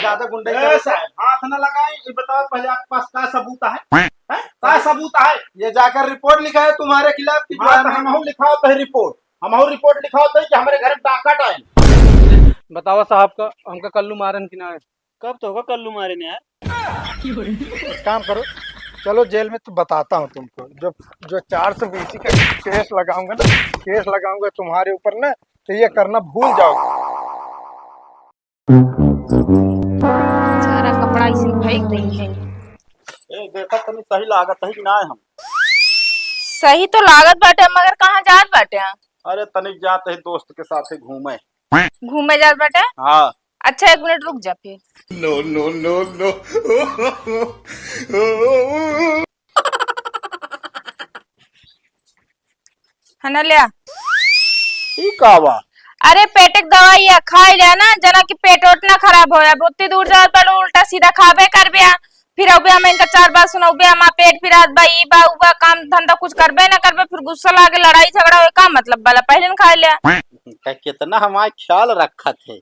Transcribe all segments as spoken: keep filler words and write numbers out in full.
ज्यादा गुंडे ए, करे। साहब, हाथ न लगाए। ये बताओ, पहले आपके पास का सबूत है? हैं? का सबूत है? ये जाकर रिपोर्ट लिखाए तुम्हारे खिलाफ कि जो हाँ, है तो मैं हमहू लिखाओ तो है रिपोर्ट, हमहू रिपोर्ट लिखाओ तो है कि हमारे घर में डाकट आए। बताओ साहब, का हमका कल्लू मारन कि ना? कब तो होगा कल्लू मारे ने यार। एक काम करो, चलो जेल में, तो बताता हूँ तुमको। जो, जो चार सौ बीसी का केस लगाऊंगा ना, केस लगाऊंगा तुम्हारे ऊपर ना, तो ये करना भूल जाओगे। सारा कपड़ा इसे फेंक देई है। ए, देखा तनी सही लागत है कि ना हम? सही तो लागत बाटे, मगर कहाँ जात बाटे? अरे तनिक जात है दोस्त के साथे घूमे। घूमे जात बाटे? हाँ। अच्छा, एक मिनट रुक जा फिर। No, no, no, no। है ना, ल्या। ई का बा? अरे, पेट के दवाई है, खाई ल्या ना, जना कि पेट ओट ना खराब होया। अब ओत्ती दूर जात बाड़ू, उल्टा सीधा खाबे करबे, फिर अबे हम इनका चार बात सुनौबे, हमार पेट पिरात बा, ई बा, ऊ बा, काम धंधा कुछ करबे ना करबे, फिर गुस्सा लागे, लड़ाई झगड़ा होए, का मतलब वाला, पहले न खाई ल्या। का कितना हमार ख्याल रखत है।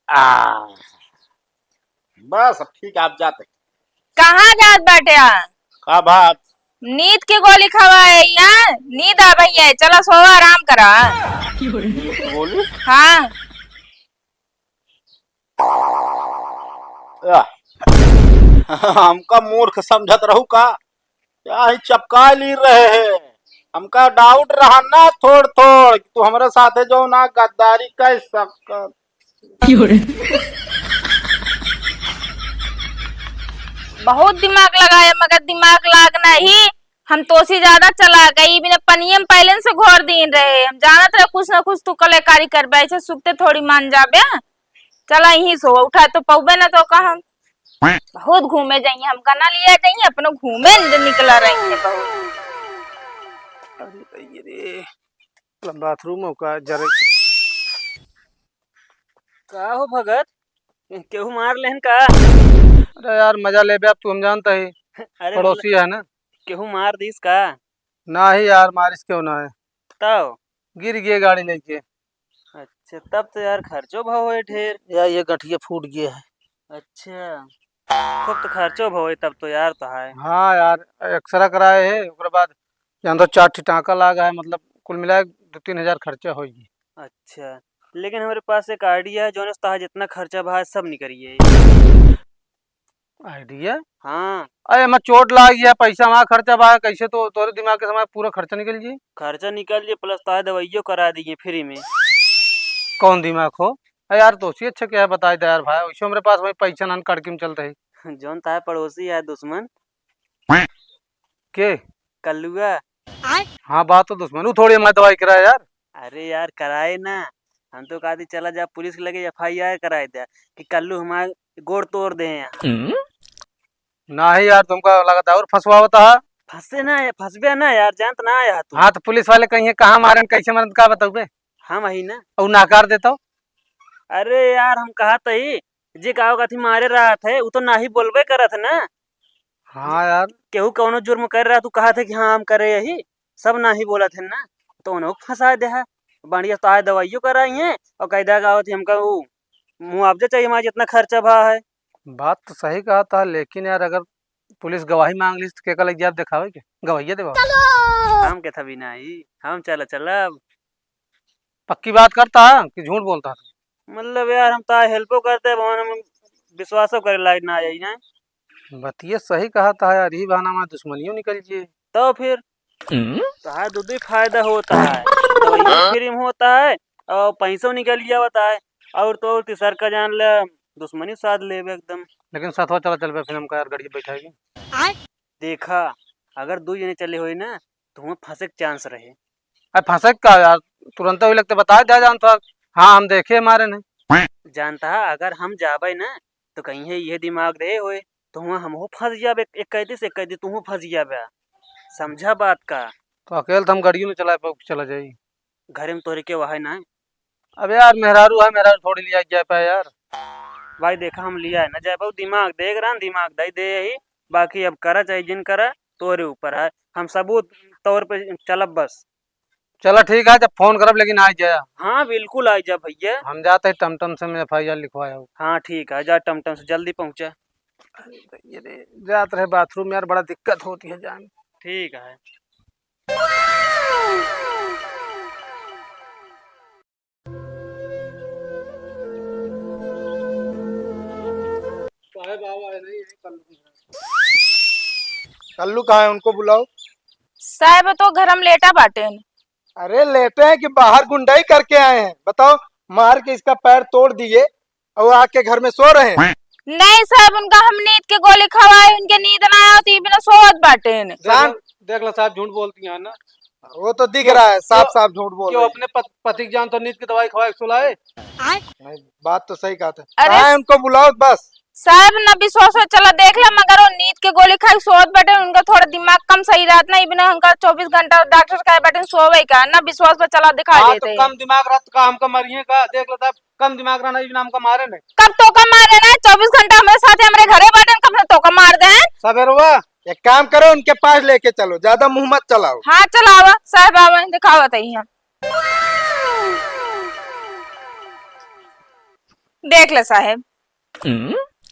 आ, बस अब ठीक है, आप जाते। कहाँ जात बाटे? का बात? नींद की गोली खवाए या? नींद आ गई है, चला सोवा, आराम करा। नींद की गोली? हाँ। या, हमका मूर्ख समझत रहू का? क्या ही चपका ली रहे हैं? हमका डाउट रहा ना थोड़ थोड़ कि तू हमरे साथे जो ना गद्दारी कर सकत। बहुत दिमाग लगाए, मगर दिमाग लाग नहीं। हम तोसी ज्यादा चला गई, बिना पनिये में पहले से घोर दीन रहे। हम जानत रहे कुछ ना कुछ तू कलाकारी करबे, ऐसे सुखते थोड़ी मान जाबे। चला यहीं सो, उठा तो पौबे ना तो का हम। बहुत घूमे जाइए, हमका ना लिया जाइए, अपनो घूमे न निकला रही है बहुत। अरे, अरे रे, बाथरूम हो का जरे। का हो भगत, केहू मार लेहन का? अरे यार, मजा लेबे अब तू, हम जानता ही, अरे पड़ोसी है ना। केहू मार दीस का? नाही यार, मारिस क्यों ना है? तब? गिर गए गाड़ी लेके। अच्छा, तब तो यार खर्चो भाव है ढेर। या ये गठिया फूट गया है। अच्छा, खूब तो खर्चो भाव है तब तो यार। तो है। हाँ यार, एक्सरा कराए है, ओकरे बाद यहाँ तो चार ठी टाँका लागा है, मतलब कुल मिलाए दो तीन हजार खर्चा होई। अच्छा, लेकिन हमरे पास एक आइडिया है, जौन से तोहार जितना खर्चा भा सब निकरिए। आइडिया? हाँ। अरे, एमा चोट लाग गया, पैसा वहाँ खर्चा बा, कैसे तो तोरे दिमाग के समय पूरा खर्चा निकल जी। खर्चा निकल जी, प्लस तोहार दवाइयो करा दीजिए फ्री में। कौन दिमाग हो? अरे यार, तो उसी अच्छा क्या है, बताई दे यार भाई, वैसे हमरे पास वही पैसा ना कड़की में चलता है। जौन तोहार पड़ोसी है दुश्मन। के? कल्लुआ। हाँ, बात तो दुश्मन, ऊ थोड़ी हमारी दवाई कराए यार। अरे यार, कराए ना, हम तो कहती चला जा पुलिस के लगे एफ आई आर कराए दे कि कल्लू हमारे गोड़ तोड़ दे हैं। नाही यार, तुमका लगता और फंसवावता है। फंसे ना है, फंसबे ना यार, जानत ना आया तू। हाँ, तो पुलिस वाले कहिए कहाँ मारन, कैसे मारन, का बताऊबे? हम ही ना। और नकार देता। अरे यार, हम कहा तही जे का कथी मारे रहत है, उ तो नाही बोलबे करत है ना। हाँ यार। केहू कौनो जुर्म कर रहा, तू कहा थे कि हाँ हम करे यही, सब नाही बोलत है ना, तो उन्हों फंसा दे है। बढ़िया तो आए दवाइयों कराई है और कायदा का होती हमका वो मुआवजा चाहिए हमारा जितना खर्चा भा है। बात तो सही कहा था, लेकिन यार अगर पुलिस गवाही मांग ली तो केका लग जाए दिखावे के? गवाहिया देवा। हम के था भी नाही, हम चला चला अब। पक्की बात करता है कि झूठ बोलता है? मतलब यार, हम तार हेल्पो करते, भवन हम विश्वासो करे लायक ना आई ना। बतिये सही कहा था यार, यही बहाना हमारी दुश्मनियों निकल गई। तो फिर हम्म? तार दो दो फायदा होता है, तो ये फ्री में होता है और पैसों निकल गया होता है, और तो और तीसर का जान ले दुश्मनी साथ लेवे एकदम। लेकिन साथवा चला चलबे फिर हमका यार गाड़ी बैठाएगी। देखा, अगर दो जने चले होई ना, तो वहाँ फंसे के चांस रहे। अरे फंसे का यार, तुरंत वही लगते बता दिया जान तो। हाँ, हम देखे हमारे नहीं। जानता है, अगर हम जाबे ना, तो कहीं है ये दिमाग रहे होए, तो वहाँ हमहू फंस जाबे, एक कैदी से एक कैदी तू फंस जाबे। समझा बात का? तो अकेल तो हम गाड़ियों में चला पाओ, चला जाई। घरे में तोरे के वहा ना। अब यार, मेहरारू है, मेहरारू थोड़ी लिया जाए पाए यार। भाई देखा, हम लिया है ना जाए पाओ, दिमाग देख रहा, दिमाग दे दे यही। बाकी अब करा चाहे जिन करा, तोरे ऊपर है, हम सबूत तौर पे चलब बस। चला ठीक है, जब फोन करब लेकिन आ जाया। हाँ बिल्कुल आ जा भैया। हम जाते हैं टमटम से, मैं एफ आई आर लिखवाया हूँ। हाँ ठीक है, जा टमटम से जल्दी पहुँचा। अरे ये रे, जात रहे बाथरूम यार, बड़ा दिक्कत होती है जान। ठीक है। साहब आवा है नहीं, यही कल्लू। कल्लू कहाँ है, उनको बुलाओ। साहब तो घर में लेटा बाटेन। अरे लेटे हैं कि बाहर गुंडई करके आए हैं? बताओ, मार के इसका पैर तोड़ दिए और आके घर में सो रहे हैं। नहीं साहब, उनका हम नींद के गोली खवाए, उनके नींद ना आया तो ये बिना सोवत बाटेन। देख लो, शांत। देख लो साहब, झूठ बोलती हैं ना। वो तो दिख क्यों, रहा है, साफ क्यों, साफ झूठ बोल क्यों रहे हैं। अपने पत-, पति की जान तो नींद की दवाई खवाए के सुलाए? नहीं, बात तो सही कहा था। अरे कहाँ है, उनको बुलाओ बस। साहब ना विश्वास हो, चला देख ले, मगर वो नींद के गोली खाई सोवत बाटे, उनका थोड़ा दिमाग कम सही रहत ना, इबने उनका चौबीस घंटा डॉक्टर कहे बाटे सोवे का, ना विश्वास पे चला दिखा हाँ, देते तो हैं। कम दिमाग रहत का हमका मरिए का, देख लो साहब, कम दिमाग रहना, इबने हमका मारे नहीं। कब तोका मारे ना, चौबीस घंटा हमरे साथे हमरे घरे बाटे, कब से तोका मार दे? सवेरवा। एक काम करो, उनके पास लेके चलो, ज्यादा मुंह मत चलाओ। हाँ चलावा, साहब आवा, दिखावा तई हम। देख ले साहेब।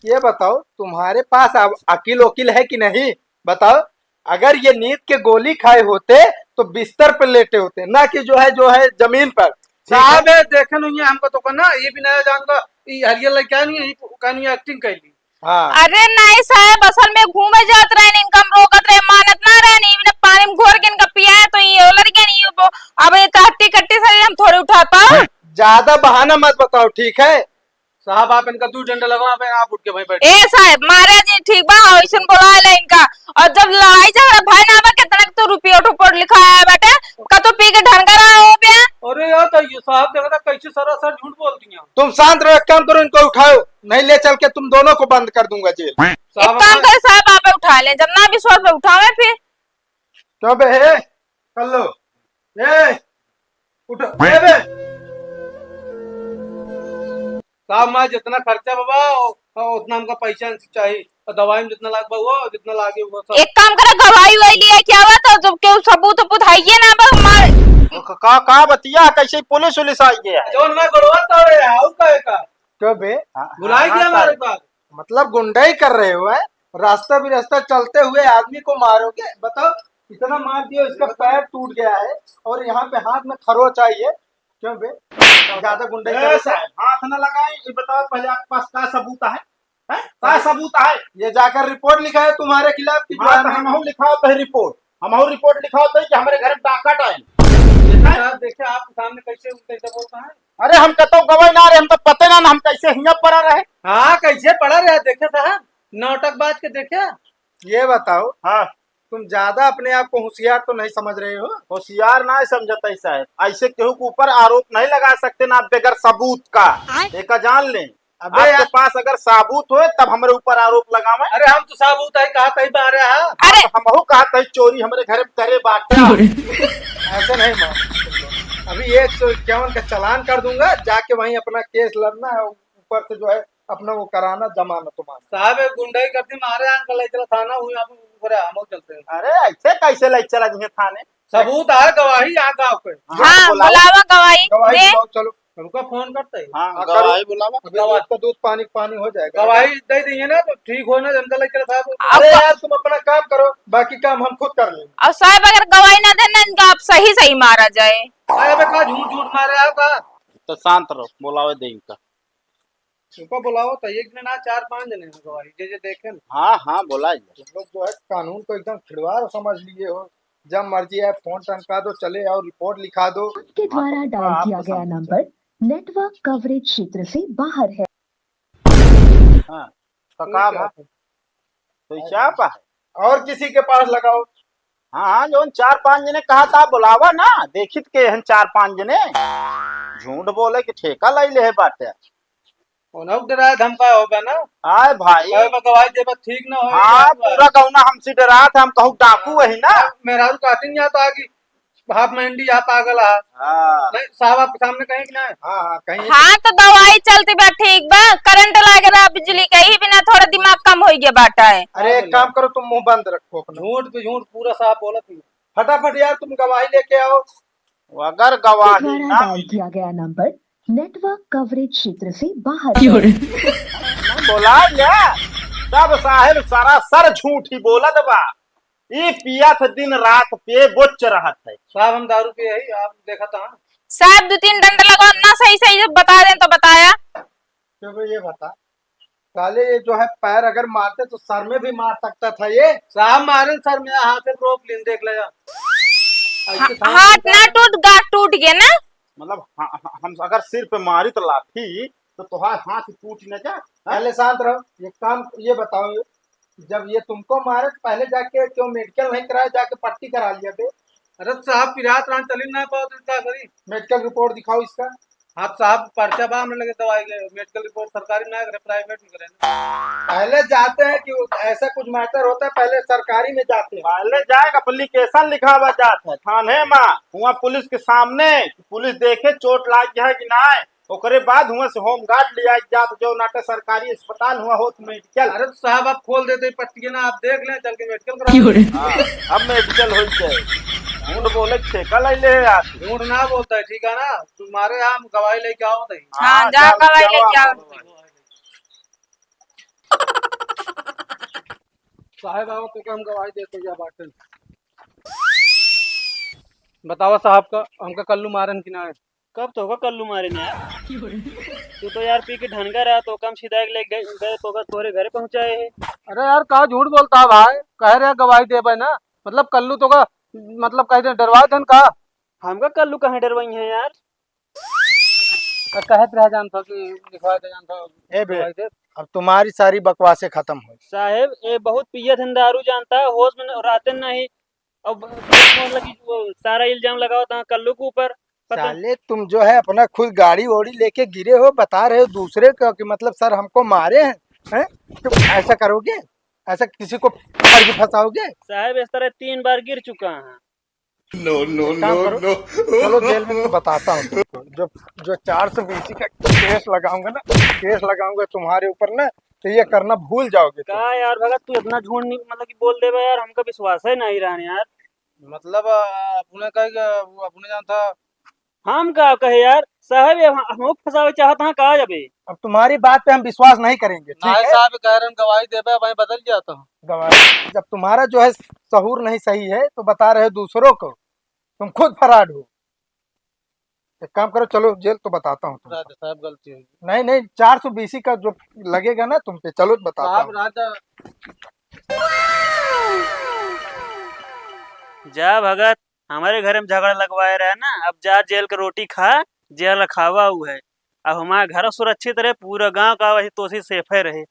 ये बताओ, तुम्हारे पास अब अकिल वकील है कि नहीं? बताओ, अगर ये नींद के गोली खाए होते तो बिस्तर पर लेटे होते, ना कि जो है, जो है जमीन पर। ठीक है? साहब, ये देखे नहीं है हमको तो करना, ये भी नया जान का, ये हरियर लड़का नहीं है, ये कानूनी एक्टिंग कर ली। हाँ। अरे नहीं साहेब, असल में घूमे जात रहे, इनका हम रोकत रहे, मानत ना रहे, इन्हें पानी में घोर के इनका पियाए तो ये लड़ गए नहीं, वो अब ये तो हट्टी कट्टी से हम थोड़े उठा पाओ। ज्यादा बहाना मत बताओ, ठीक है? साहब, आप इनका दो डंडा लगाओ, आप, आप उठ के वहीं बैठ। ए साहेब, मारे जी, ठीक बा, ऐसन बोला है इनका। और जब लड़ाई झगड़ा भाई ना बा, कितना तो रुपया उठो पोट लिखा है बेटे, का तो पी के ढंगर रहा हो बे। अरे यार, तो ये साहब देखा था कैसे सरासर झूठ बोल दिया। तुम शांत रहो, एक काम करो, इनको उठाओ, नहीं ले चल के तुम दोनों को बंद कर दूंगा जेल। एक साहब, काम हमारे करे साहब, आप उठा ले, जब ना विश्वास पे उठावे फिर। क्यों बे, हे, कर लो, ए, उठ, ए बे। साहब, मैं जितना खर्चा बाबा, ओ, ओ, उतना हमका पैसा चाहिए, और दवाई में जितना लाग बा, वो जितना लागे, वो सब। एक काम करा, गवाही वही लिया क्या हुआ, तो जब केहू सबूत उबूत है ये ना बा, मार। का, का, का बतिया, कैसे पुलिस उलिस आई है? जौन मैं गड़वा तोड़े है, और का है का? क्यों बे? हाँ, बुलाई हाँ, दिया हाँ, हमारे साहब। पास। मतलब गुंडई कर रहे हो, हैं? रास्ता बिरास्ता चलते हुए आदमी को मारोगे? बताओ, इतना मार दिया, इसका पैर टूट गया है और यहाँ पे हाथ में खरोच आई है। क्यों बे? ज्यादा गुंडई ए, कर रहे हो? साहब, हाथ ना लगाए, ये बताओ पहले आपके पास का सबूत है? हैं? का सबूत है? ये जाकर रिपोर्ट लिखाए तुम्हारे खिलाफ कि जो हाँ, है तो ना हमहू लिखाओ तो रिपोर्ट, हमहू रिपोर्ट लिखाओ तो कि हमारे घर में डाकट आए। देखिए साहब, देखिए आपके सामने कैसे, कैसे बोलता है। अरे हम कतौ गवाही ना रहे, हम तो पते ना, ना हम कैसे हियाँ पड़ा रहे। हाँ, कैसे पड़ा रहे, देखे साहब, नाटकबाज के देखे। ये बताओ, हाँ। तुम ज्यादा अपने आप को होशियार तो नहीं समझ रहे हो? होशियार ना समझत है साहब, ऐसे केहू के ऊपर आरोप नहीं लगा सकते ना बगैर सबूत का। आय। एका जान लें, अबे आपके यार। पास अगर साबूत होए तब हमरे ऊपर आरोप लगावे। अरे हम तो साबूत है, कहा तही बारे हा। अरे। हाँ, तो हमहू कहा तही चोरी हमरे घर में करे बाटे। ऐसे नहीं मार। अभी एक सौ इक्यावन का चालान कर दूंगा, जाके वहीं अपना केस लड़ना है, ऊपर से जो है अपना वो कराना, जमानत उमानत। साहब, एक गुंडई कर दी, मारे आन का ले चला थाना, हुई आप ऊपर है, हम चलते हैं। अरे ऐसे कैसे ले चला जी थाने? सबूत है, गवाही है गाँव के। हाँ, हाँ, बुलाओ। बुलावा गवाही। गवाही दे। बुलाओ, चलो। उनका फोन करते हैं। हाँ, हाँ, करो। गवाही बुलावा। अभी गवाही। दूध का दूध, पानी का पानी हो जाएगा। गवाही दे देंगे ना, तो ठीक हो ना, जनता लेके साहब। अब अरे ग- यार, तुम अपना काम करो, बाकी काम हम खुद कर लेंगे। और साहब, अगर गवाही ना देना, इनका आप सही सही मारा जाए। अरे अबे, का झूठ झूठ मारे आप का? तो शांत रहो, बुलावे दे इनका। उनको बुलाओ तो एक दिन ना, चार पांच जने हैं गवाही, जे जे देखे ना। हाँ, हाँ, बोला जाए। तुम लोग जो है कानून को एकदम खिलवाड़ समझ लिए हो, जब मर्जी है फोन टनका दो, चले आओ, रिपोर्ट लिखा दो। आपके द्वारा आप, डायल आप किया पसंद गया है। नंबर नेटवर्क कवरेज क्षेत्र से बाहर है। हाँ, तो का बात है? तो क्या बा है? और किसी के पास लगाओ। हाँ, हाँ, जौन चार पांच जने कहा था, बुलावा ना, देखित के हन चार पांच जने। झूठ बोले के ठेका लाई ले है बाटे। उन्हों डराए धमकाए होगा ना। आय भाई। कहे बा गवाही देबा ठीक ना होई, हाँ, यार बा। पूरा गौना हमसे डरात है, हम कहूँ डाकू वही ना। मेहरारू काटिन या तो आगी। हाफ मेहंदी, हाफ पागल है। हाँ। नहीं, साहब आपके सामने कहीं कि नहीं? हाँ, हाँ, कहीं। हाँ, तो दवाई चलती बा, ठीक बा, करंट लागे रहा, बिजली के ही बिना थोड़ा दिमाग कम हो गया बाटा है। अरे, एक काम करो, तुम मुंह बंद रखो अपना। झूठ पे झूठ पूरा साहब बोलत ही। फटाफट यार, तुम गवाही लेके आओ। अगर गवाही तुम्हारा ना डायल मिले। किया गया नंबर नेटवर्क कवरेज क्षेत्र से बाहर है। बोला ले, सब साहेब सरासर झूठ ही बोलत बा। ई पियत दिन रात पे बोच रहत है। साहब, हम दारू पिए ही, आप देखत हैं। साहब, दो तीन डंडा लगवा ना, सही सही जब बता दें तो बताया। चलो, ये बता, साले ये जो है पैर अगर मारते तो सर में भी मार सकता था ये। साहब मारे सर में, हाथ से रोक लेन, देख ले जा। ऐसे हा-, थाम हाथ के ना टूट, गांठ टूट गया ना। मतलब, हा-, हा-, हम अगर सिर पे मारी तो लाठी, तो तोहार हाथ टूट न जा, हाँ? पहले शांत रहो। ये काम, ये बताओ, जब ये तुमको मारे तो पहले जाके क्यों मेडिकल नहीं कराया, जाके पट्टी करा लिया बे? अरे साहब, पिरात रान चली ना पाओ तो क्या करी? मेडिकल रिपोर्ट दिखाओ इसका। हाँ साहब, पर्चा बा हमरे लगे दवाई के, मेडिकल रिपोर्ट सरकारी ना करे, प्राइवेट में करे ना। पहले जाते हैं कि वो ऐसा कुछ मैटर होता है, पहले सरकारी में जाते हैं। पहले जाए, एप्लीकेशन लिखावा जात है थाने में, हुआ पुलिस के सामने, पुलिस देखे चोट लाग गया है कि ना, ओकरे बाद हुआ से होम गार्ड ले आए जात, जो नाटे सरकारी अस्पताल हुआ होत मेडिकल। अरे तो साहब, आप खोल देते पट्टिए ना, आप देख लें, चल के मेडिकल करा क्यों रे? हाँ, अब मेडिकल हो जाए। झूठ बोले ठेका ले ले यार। झूठ ना बोलता है, ठीक है ना? तुम्हारे यहाँ हम गवाही लेके आओ नहीं। हाँ, हाँ, जा जाओ, गवाही जाओ लेके आओ। आप। साहब आओ, तो क्या हम गवाही देते जा बाटन। बतावा साहब का, हमका कल्लू मारन कि ना? कब तोहका कल्लू मारे ने यार? तू तो यार पी के ढनगा रहा, तो कम सीधा के ले गए, गए तो का तोहरे घरे पहुंचाए है। अरे यार, का झूठ बोलता है भाई? कह रहे गवाही देबे ना, मतलब कल्लू तो का, मतलब कह दे डरवा देन का? हमका कल्लू कहाँ डरवाई है यार? का कहत रह जान था कि लिखवा दे जान था, ए बे, गवाही दे। अब तुम्हारी सारी बकवासें खत्म हो। साहेब, ये बहुत पियत हन दारू जानता, होश में न-, रहते नहीं। अब मतलब कि वो सारा इल्जाम लगाओ था कल्लू के ऊपर। पता साले, तुम जो है अपना खुद गाड़ी वाड़ी लेके गिरे हो, बता रहे हो दूसरे को कि मतलब सर हमको मारे हैं, हैं? तुम ऐसा करोगे? ऐसा किसी को पकड़ के फंसाओगे? साहब, इस तरह तीन बार गिर चुका है। No, no, एक काम no, करो, no। चलो जेल में तो बताता हूँ तुमको। जो, जो चार सौ बीसी का केस लगाऊंगा ना, केस लगाऊंगा तुम्हारे ऊपर ना, तो ये करना भूल जाओगे तुम। का यार भगत, तू इतना झूठ नहीं, मतलब कि बोल देबे यार, हमका विश्वास है नहीं रहन यार। मतलब, अ, अपने कहे कि वो अपने जानता। हम का कहे यार, साहब, ये हम, हमको फंसावे चाहत हैं, कहा जाबे? अब तुम्हारी बात पे हम विश्वास नहीं करेंगे, ठीक नहीं है? साहब, कह रहे हैं, गवाही देबे, अब हम बदल जाता हूँ। गवाही, जब तुम्हारा जो है सहूर नहीं सही है, तो बता रहे हो दूसरों को, तुम खुद फराड हो। एक काम करो, चलो जेल तो बताता हूँ तुमको। राजा साहब, गलती हो गई। नहीं, नहीं, चार सौ बीसी का जो लगेगा ना तुम पे, चलो बताता साहब, हूँ। राजा। जा भगत, हमारे घर में झगड़ा लगवाए रहे ना, अब जा जेल के रोटी खा, जेल रखावा उ है। अब हमारा घर सुरक्षित रहे, पूरा गांव का वही तोसी सेफे रहे।